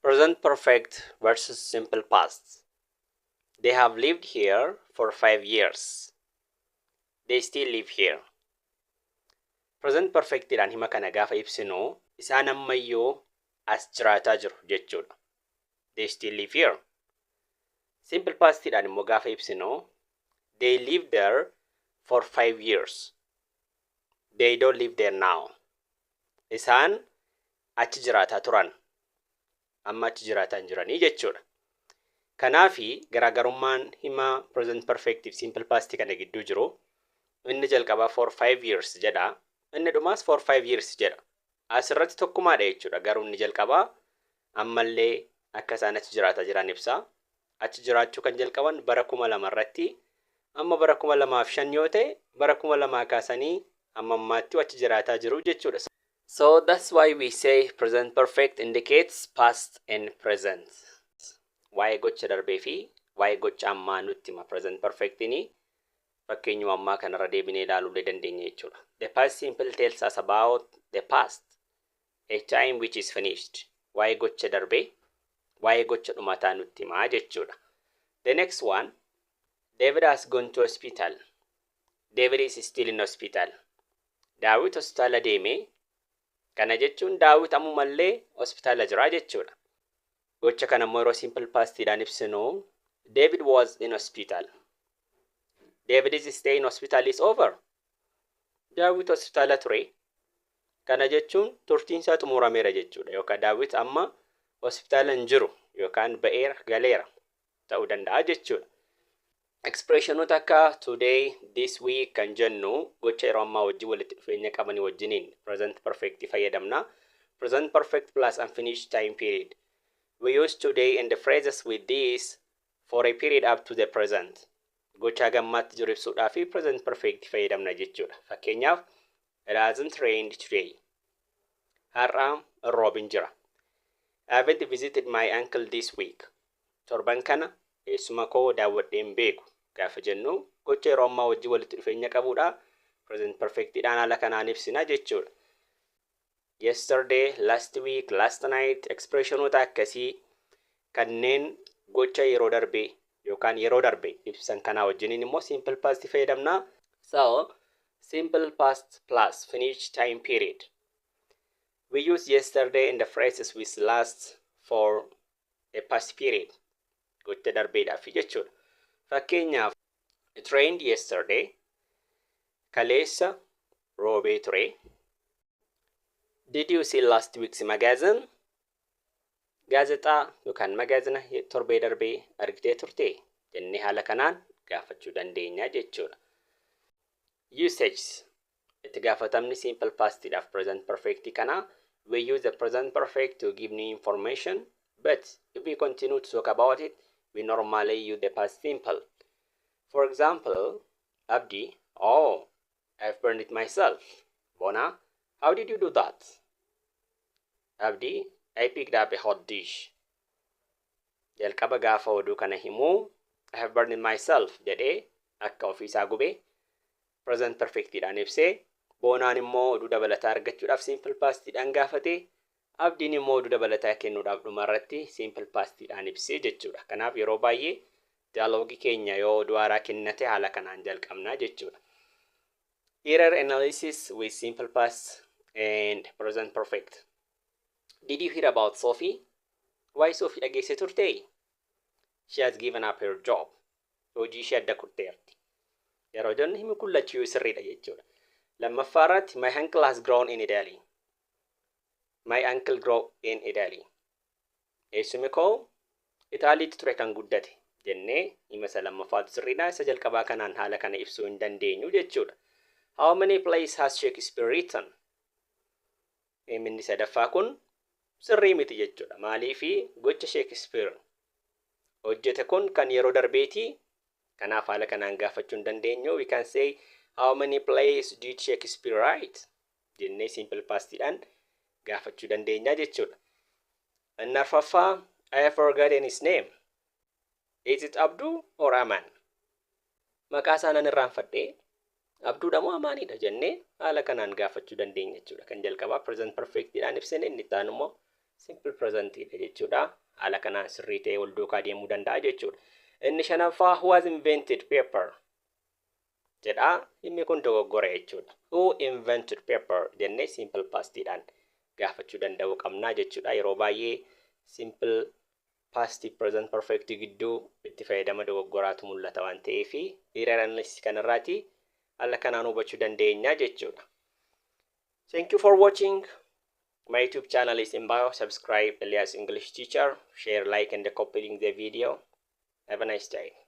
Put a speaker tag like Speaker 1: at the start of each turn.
Speaker 1: Present perfect versus simple past. They have lived here for 5 years. They still live here. Present perfectidhaan hima kana gaafa ibsinu, isaan ammayyuu as jiraataa jiru jechuudha. They still live here. Simple pastidhaan immoo gaafa ibsinu, they lived there for 5 years. They don't live there now. Isaan achi jiraataa turan. Amma achi jiraataa hin jiranii jechuudha. Kanaafi garaagarummaan hima present perfect fi simple past kana gidduu jiru, inni jalqabaa "for 5 years" jedha. Inni dhumaas "for 5 years" jedha. Asirratti tokkumaadha jechuudha. Garuu inni jalqabaa ammallee akka isaan achi jiraataa jiran ibsa. Achi jiraachuu kan jalqaban bara 2000 irratti, amma bara 2005 yoo ta'e, bara 2000 kaasanii amma ammaatti achi jiraataa jiru jechuudha. So that's why we say present perfect indicates past and present. Waa'ee gocha darbee fi waa'ee gocha ammaa nutti hima present perfectini. Fakkeenyuma ammaa kanarra deebinee ilaaluu dandeenya jechuudha. The past simple tells us about the past, a time which is finished. Waa'ee gocha darbee, waa'ee gocha dhumataa nutti himaa jechuudha. The next one, David has gone to hospital. David is still in hospital. Daawit hospitaala deemee. Kana jechuun Daawit ammumallee hospitaala jira jechuudha. Gocha kana immoo yeroo simple pastiidhaan ibsinu, David was in hospital. David is stay in hospital is over. Daawit hospitaala ture. Kana jechuun turtiin isaa xumurameera jechuudha. Yookaan Daawit amma hospitaala hin jiru yookaan ba'eera, galeera ta'uu danda'a jechuudha. Expressionoota akka today, this week kan jennu gocha yeroo ammaa wajjin walitti dhufeenya qabanii wajjiniin present perfect fayyadamna. Present perfect plus unfinished time period. We use today and the phrases with this for a period up to the present. Gocha gammaatti jiru ibsuudhaa fi present perfect fayyadamna jechuudha. Fakkeenyaaf, it hasn't rained today. Har'a roobin jira. I haven't visited my uncle this week. Torban kana eessuma koo daawwadhee hin beeku gaafa jennu, gocha yeroo ammaa wajjin walitti dhufeenya qabudha. Present perfectidhaan haala kanaan ibsina jechuudha. Yesterday, last week, last night, expressionoota akkasii kanneen gocha yeroo darbe yookaan yeroo darbe ibsan kanaa wajjiniin immoo simple past fayyadamna. So, simple past plus finished time period. We use yesterday in the phrases with last for a past period. Gocha darbeedhaaf jechuudha. Fakkeenyaaf, it rained yesterday. Kaleessa roobee ture. Did you see last week's magazine? Gaazexaa yookaan magaazina torbee darbee argitee turte jennee haala kanaan gaafachuu dandeenya jechuudha. Usage, itti gaafatamni simple pastidhaaf present perfect kana, we use the present perfect to give new information, but if we continue to talk about it, we normally use the past simple. For example, Abdi: "Oh, I've burned it myself." Bona: "How did you do that?" Abdi: "I picked up a hot dish." Jalqaba gaafa oduu kana himuu, "I have burned it myself" jedhee akka ofiisaa gubee present perfectidhaan ibsee, Boonaan immoo oduu dabalataa argachuudhaaf simple pastidhaan gaafate, Abdiin immoo oduu dabalataa kennuudhaaf dhumarratti simple pastidhaan ibsee jechuudha. Kanaaf yeroo baay'ee dialoogii keenya yoo oduu haaraa kennate haala kanaan jalqabnaa jechuudha. Error analysis with simple past and present perfect. Did you hear about Sophie? Waa'ee Sophie dhageessee turtee? She has given up her job. Hojii ishee adda kutteerti. Yeroo jennu himi kun lachuu sirriidha jechuudha. Lammaffaa irratti, my uncle has grown in Italy. My uncle grow in Italy. Eessumi koo Itaaliitti ture kan guddate jennee hima isa lammaffaatu sirriidha. Isa jalqabaa kanaan haala kana ibsuu hin dandeenyu jechuudha. How many plays has Shakespeare written? Himni sadaffaa kun sirrii miti jechuudha. Maaliifi? Gocha Shakespeare hojjete kun kan yeroo darbeeti. Kanaaf haala kanaan gaafachuu hin dandeenyu. We can say, "How many plays did Shakespeare write?" jennee simple pastidhaan gaafachuu dandeenya jechuudha. Inni arfaffaa, I have forgotten his name. Is it Abduu or Aman? Maqaa isaa nan irraanfadhee, Abduudha moo Amaanidha jennee haala kanaan gaafachuu dandeenya jechuudha. Kan jalqabaa present perfectidhaan ibsine, inni itti aanu immoo Simple presentidha jechuudha. Haala kanaan sirrii ta'ee wal duukaa deemuu danda'a jechuudha. Inni shanaffaa, "Who has invented paper?" jedha. Inni kun dogoggora jechuudha. "Who invented paper?" jennee simple pastiidhaan gaafachuu danda'uu qabnaa jechuudha. Yeroo baay'ee simple past, present perfect gidduu itti fayyadama dogoggoraatu mul'ata waan ta'eef, error analysis kanarraati haala kanaan hubachuu dandeenya jechuudha. Thank you for watching. My YouTube channel is in bio. Subscribe, Elias English Teacher. Share, like, and copying the video. Have a nice day.